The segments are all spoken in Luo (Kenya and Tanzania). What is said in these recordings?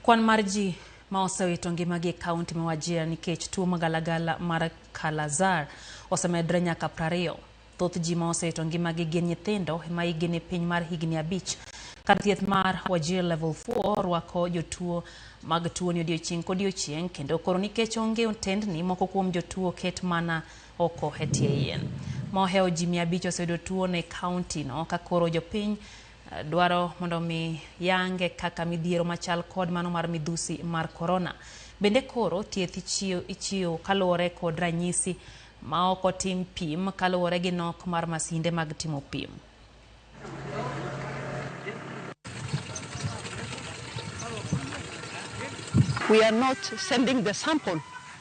Kwan mar ji ma osewito ngimagi e kaunti ma Wajir nikech tuo magalagala mar Kala-azar osemedore nyaka 20. Thoth ji ma osewito ngimagi gin nyithindo ma hikgi ni piny mar higni 5. Kar thieth mar Wajir Level 4 rwako jotuo mag tuoni odiochieng' kodiochieng' kendo koro nikech onge otendni moko kuom jotuo oket mana oko e tie yien. Mohewo ji 500 oseyudo tuono e kaunti no ka koro jopiny dwaro mondo mi yange kaka midhiero machal kod mano mar midhusi mar korona. Bende koro thieth ichiwo kaluwore kod ranyisi ma ok otim pim kaluwore gi nok mar masinde mag timo pim. We are not sending the sample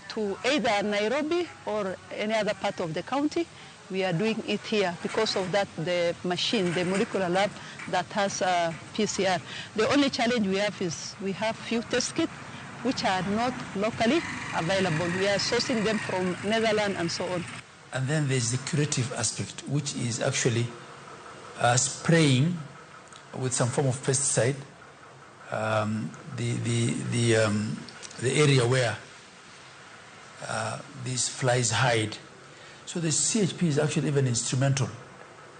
to either Nairobi or any other part of the county. We are doing it here because of that, the machine, the molecular lab that has a PCR. The only challenge we have is we have few test kits which are not locally available. We are sourcing them from Netherlands and so on. And then there's the curative aspect, which is actually spraying with some form of pesticide the area where these flies hide. So the CHP is actually even instrumental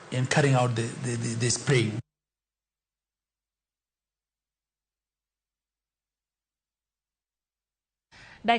in carrying out the spraying. Dakika